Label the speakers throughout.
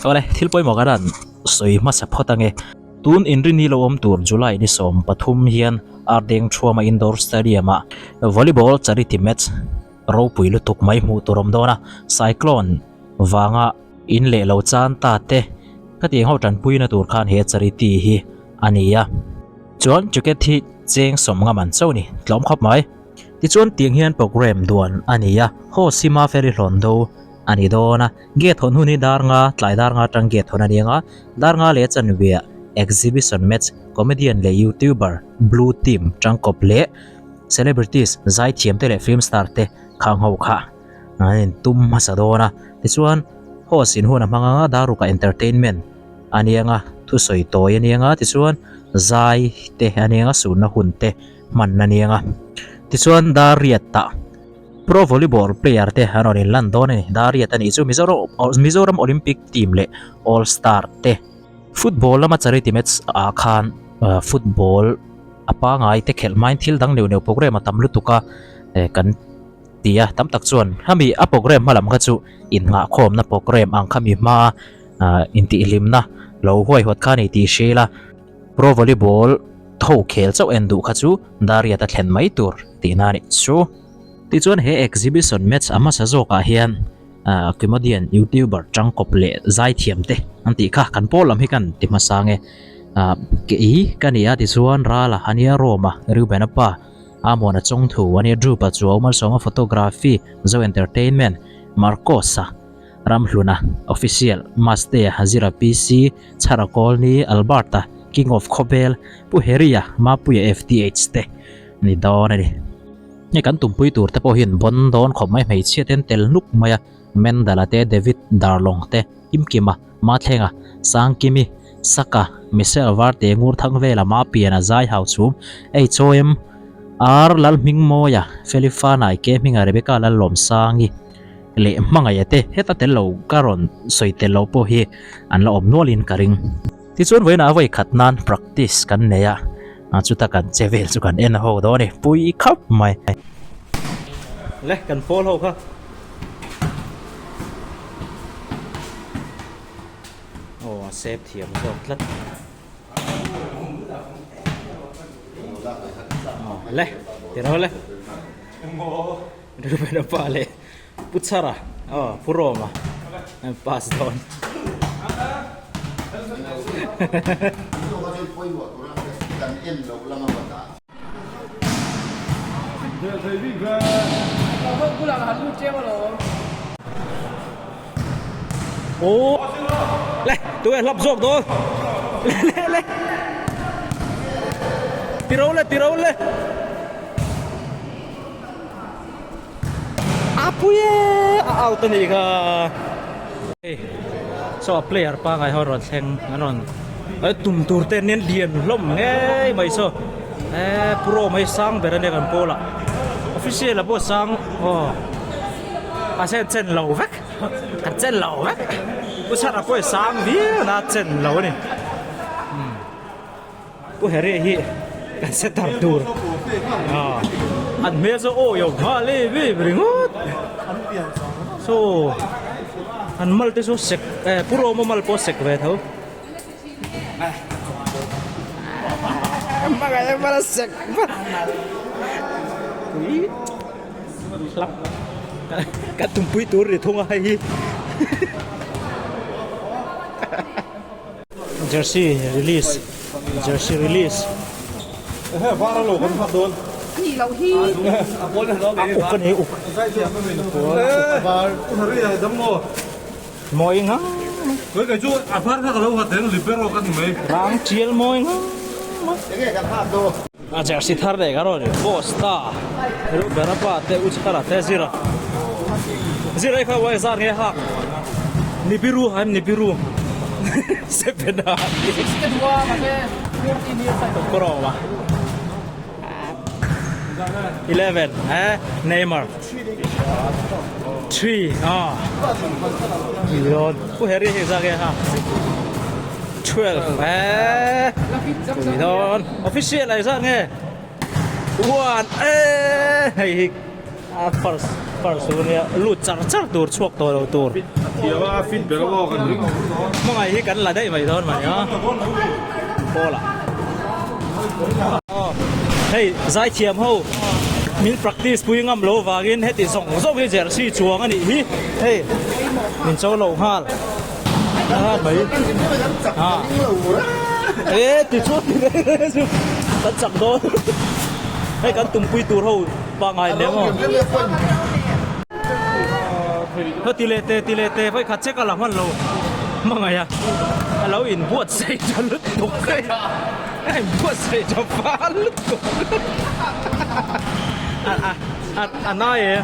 Speaker 1: Awle, thil pawimawh kan han sawi hmasa phawt ange. Tun inrini lo awm tur July ni 13 hian Ardeng Thuama Indoor Stadium ah Volleyball Charity Match ropui lutuk mai hmuh tur awm dawn a, Cyclone vanga in leh lo chan ta te khatiang ho tanpuina tur khan he charity hi a ni a. Chuan ticket hi cheng 50 man chauh a ni, tlawm khawp mai. Tichuan tiang hian programme duan a ni a, host hi Mafeli hlawn do a ni dawn a, gate hawn hun hi dar nga, tlai dar nga atang gate hawn a ni ang a, dar nga leh chanveah exhibition match, comedian leh youtuber, blue team tangkawp leh celebrities, zaithiam te leh film star te khang ho kha an intum hmasa dawn a, tichuan host in hun a hmang ang a, dar rukah entertainment a ni ang a, thusawi tawi a ni ang a, tichuan zai te a ni ang a, sunna hun te. hman a ni ang a. Tichuan Dariat-ah Pro Volleyball player te an rawn inlan dawn a ni. Dariat a nih chu Mizoram Olympic team leh All Star te. Football lama charity match ah khan football a pangai te khelh hmain thil dang neuh neuh program a tam lutuk a kan ti a. Tam tak chuan hemi a program hma lam kha chu innghahkhawmna program ang khami hmaa intihhlimna lo huaihawt kha a ni tih hria ila. Pro Volleyball tho khel chauh en duh kha chu Dariat a thlen mai tur tihna a nih chu. Tichuan he exhibition match a hmasa zawkah hian comedian, youtuber tangkawp leh zaithiam te an tih kha kan pawl lam hi kan ti hmasa nge. Kei ka ni a tichuan Rala a nia Roma, Reuben-a pa, Amon-a Chawngthu a nia Drupa Chuau Malsawma Photography, Zo Entertainment, Marcos-a. Ramhluna, Official, Mastea, Zira PC, Chhara Kawlni, Alberta, King of Khawbel, Pu Harry-a, Mapuia FTH te ni dawn a ni. Hei kan tumpui tur te pawh hian bawn dawn khawp mai hmeichhia te an tel nuk mai a, Mendala te, David Darlawng te, Kimkima, Mathlenga, Sangkimi, Saka, Michelle Varte, Ngurthangvela, Mapiana, Zai Hauchhum, HOM, R Lalhmingmawia, Felifa Naike hminga Rebecca Lallawmsangi, leh hmangaih te heta tel lo ka rawn sawi tel lo pawh hi an la awm nualin ka ring. Tichuan vawiinah a vawi khat nan practice kan nei a, chuta kan che vel chu kan en ho dawn a ni, pui khap mai.
Speaker 2: Le kan pawl ho kha.
Speaker 1: Aw a sep thiam zawk tlat. Le tiraw le. Reuben-a pa leh Pu Chhara aw Pu Roma an pass dawn. Aw le tunge hlap zawk dawn le le le tiro le tiro le. A pui e a out a nih kha hei saw a player pangai ho rawn thleng an rawn tum tur te an lian hlawm ngei mai saw eee pro mai sang ber ania kan pawl ah official ah pawh sang aw mahse an chen lo vek an chen lo vek pu chhara pawh hi sang viau na a chen lo a ni. Pu Harry hi kan se tar tur an hmel chu awi lo nghal em em ringawt saw an mal te chu sek eh Pu Roma mal pawh sek ve tho sek pui hlap kan tumpui tur ri thung a hei hi. Jersey release Jersey release
Speaker 2: Ehe var a lo kan hlat dawn.
Speaker 3: Ani lo hi.
Speaker 2: A pawl
Speaker 1: A uk a ni uk.
Speaker 2: A var. Dam maw.
Speaker 1: Mawi ngang.
Speaker 2: Kei kei chu a var kha ka lo hat reng libero ka ni mai.
Speaker 1: Rang tial mawi ngang mai.
Speaker 4: Enge kan hlat dawn.
Speaker 1: A jersey thar leh ka rawn post ta. Reuben a pa te u chhara te zira. Zira i kha uai zar nge hak. Nibiru haim nibiru. Sepena. Kawrawma. 11 eh Neymar. 3 ah. Milon. Pu Harry hi zar nge hak. 12 eh. Milon. Official ai zar nge. 1 eh hei hi. A first first hu nia lut char char tur chhuak tawh lo tur.
Speaker 2: Thiam a fit ber aw kan ring.
Speaker 1: Hmangaih hi kan la daih mai dawn mai a. Pawl ah. Hei zaithiam ho min practice pui ngam lo vangin heti zawng zawng hi jersey chuang a nih hi hei min cho lo nghal mai e ti chu ti chu kan chak dawn hei kan tumpui tur ho pangai lem aw Khaw ti leh te ti leh te vawi khat che ka la hman lo hmangaih a a lo in buatsaih tha lutuk hei a in buatsaih tha fal lutuk a a a a nai e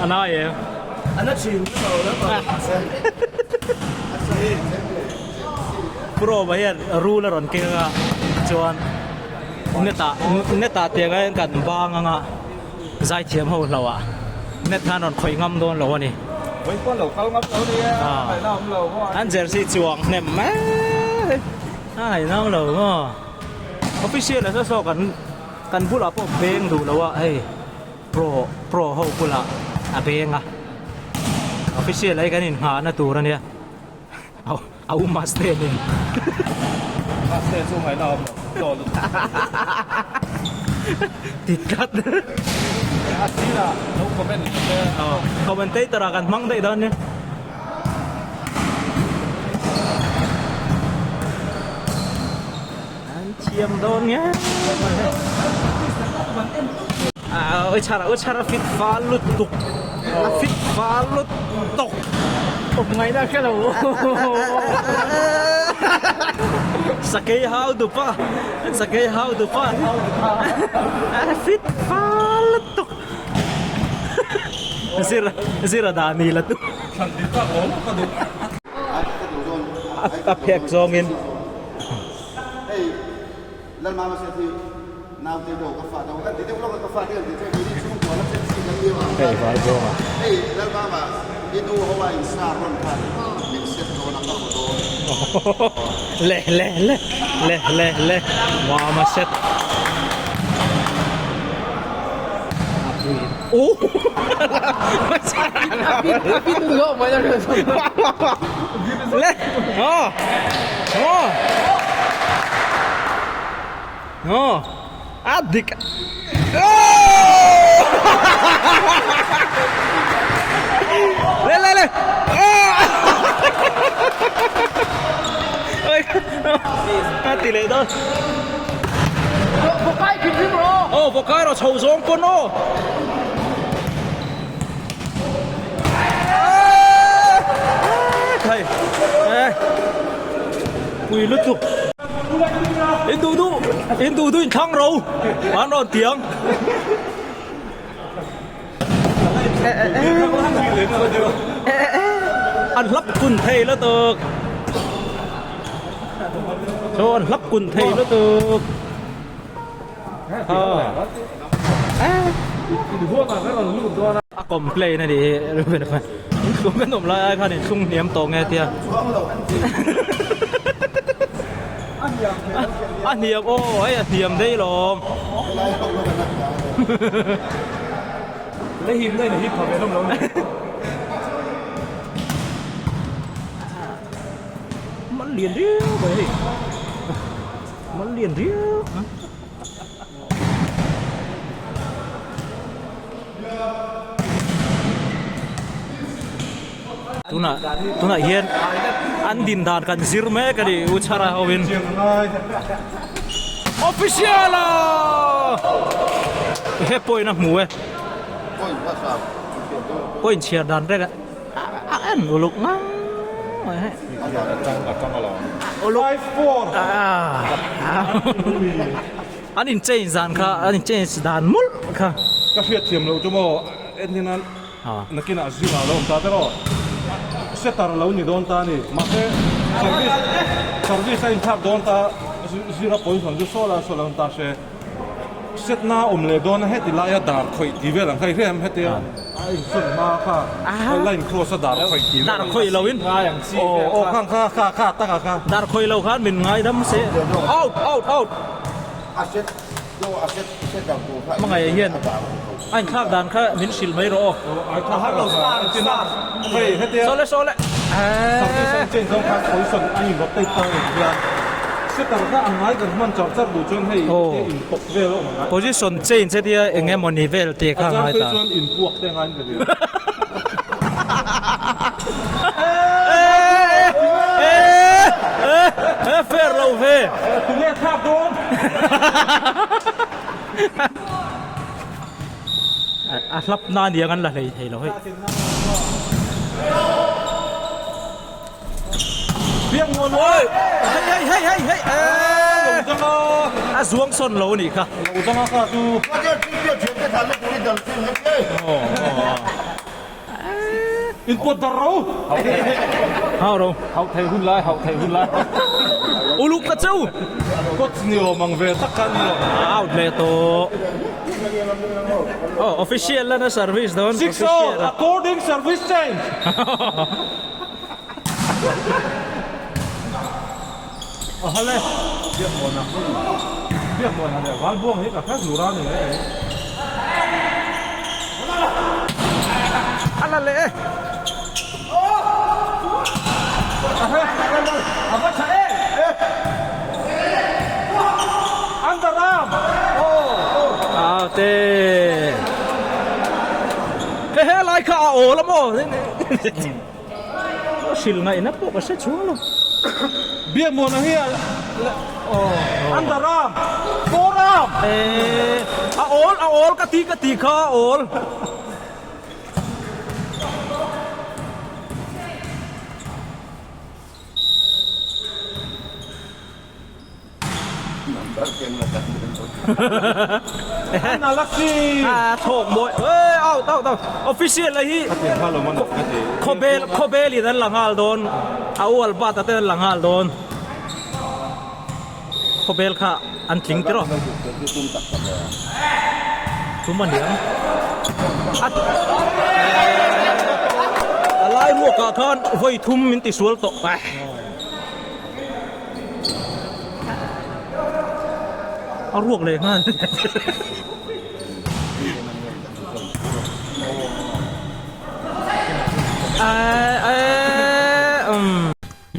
Speaker 1: a nai e
Speaker 3: a na thin
Speaker 1: Pro mah hian rul a rawn keng a chuan net ah net ah tiang hian kan bang ang a. Zaithiam ho hlauh ah net khan rawn khawih ngam dawn lo a ni.
Speaker 2: Vawi pawn lo kal ngam lo nia, a ngaihna awm lo maw?
Speaker 1: An jersey chuang hnem mai a ngaihna awm lo maw? Official a saw saw kan kan bulah pawh beng duh lo a hei pro pro ho bulah a beng a official ah hi kan inghahna tur a nia a u maste nen.
Speaker 2: Maste chu ngaihna awm lo tawh lutuk.
Speaker 1: Ti tlat.
Speaker 2: A sirah lo comment ta che.
Speaker 1: Aw commentator ah kan hmang daih dawn nia. An thiam dawn nge. Oi chhara oi chhara fit fal lutuk a fit fal lutuk awm ngaihna hre lo sakei hau dup a sakei hau dup a a fit fal lutuk zira zira dani la tu a phek zawngin. Hei vai zawng a. Le le le le le le mama set. Oh. Le. Oh. Oh. Oh. A dik. Oh! Le le le. Oh! Ôi. A ti leh dawn. Oh, vokai ro chho zawng pawn aw. Thei. Eh. Pui lutuk. In duh duh, in duh duh in thlang ro. An rawn tiang. An hlap kun thei lutuk. Chaw an hlap kun thei lutuk. A complain a nih hi intlung kan awm lai ai khan inthlung hniam tawh nge tia a hniam aw hei a hniam daih lawm man lian riau mai hei. Món lian riau Tunah tunah hian an din dan kan zir mek a ni U Chhara ho in Official a he point a hmu e point chhiar dan reng a A en uluk ngang mai hei. Uluk. An in change dan kha an in change dan mawlh kha.
Speaker 2: Ka hriat thiam loh chu maw entin a nakinah zir ah lo awm ta te rawh setter lo ni dawn ta a ni mahse service service a inthlak dawn ta zira position chu saw la saw la awm ta se. Set na awm leh dawn a heti laia dar khawih tih vel ang kha i hria em hetia a insawn hma kha line cross a dar khawih tih vel
Speaker 1: dar khawih lo in
Speaker 2: ngai ang chi vel kha aw khang kha kha kha tak a kha
Speaker 1: dar khawih lo khan min ngai dam se out out out
Speaker 3: a set.
Speaker 1: Hmangaih hian a inthlak dan kha min hrilh mai rawh aw. Sawle sawle. Position change hetia eng emawni vel tih kha a ngai ta. Fair lo ve.
Speaker 2: Tunge thlak dawn?
Speaker 1: A hlap na aniang an la hlei thei lo hei.
Speaker 2: Biak muan oi!
Speaker 1: Hei hei hei hei hei A zuang sawn lo anih kha.
Speaker 2: Lo danga kha chu. In pawt dar ro.
Speaker 1: Hau ro.
Speaker 2: Hauh thei hun lai, hauh thei hun lai.
Speaker 1: Uluk ta cheu.
Speaker 2: Coach ni awm ang ve tak kha ni lo.
Speaker 1: Out leh tawh. Oh, official lana service dawn.
Speaker 2: 6-0 according service change. Ahale Biakmuana Biakmuana leh Valbuang hi ka hre zur a ni mai kei.
Speaker 1: A la leh e.
Speaker 2: A va tha em! Under arm!
Speaker 1: Au te. He he lai kha a awl a maw? Hrilh ngaihna pawh ka hre chhuang lo.
Speaker 2: Biakmuana hi a under arm, forearm.
Speaker 1: A awl a awl ka ti ka ti kha a awl. A thawk mawi eh out out out official la hi khawbel khawbel in an la nghal dawn a u Albert a te an la nghal dawn khawbel kha an tling tiraw tum a niang a lai ruak ah khan vawi thum min ti sual tawh. A ruak leh nghal.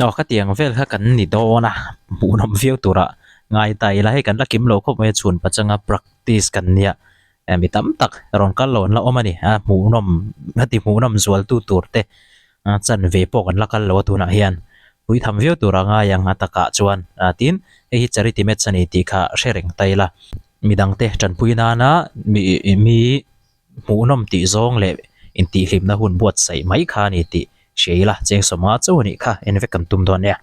Speaker 1: Aw ka tiang vel kha kan ni dawn a hmuhnawm viau tura ngai ta ila hei kan la kim lo khawp mai a chhun pachanga practice kan nia mi tam tak rawn kal lo an la awm a ni a hmuhnawm heti hmuhnawm zual tu tur te chanve pawh kan la kal lo a tunah hian pui tham viau tur a ngai ang a takah chuan tin hei hi charity match a ni tih kha hre reng ta ila midangte tanpui nana mi mi hmuhnawm tih zawng leh intihhlimna hun buatsaih mai kha a ni tih hria ila cheng sawmnga chauh a nih kha en vek kan tum dawn nia.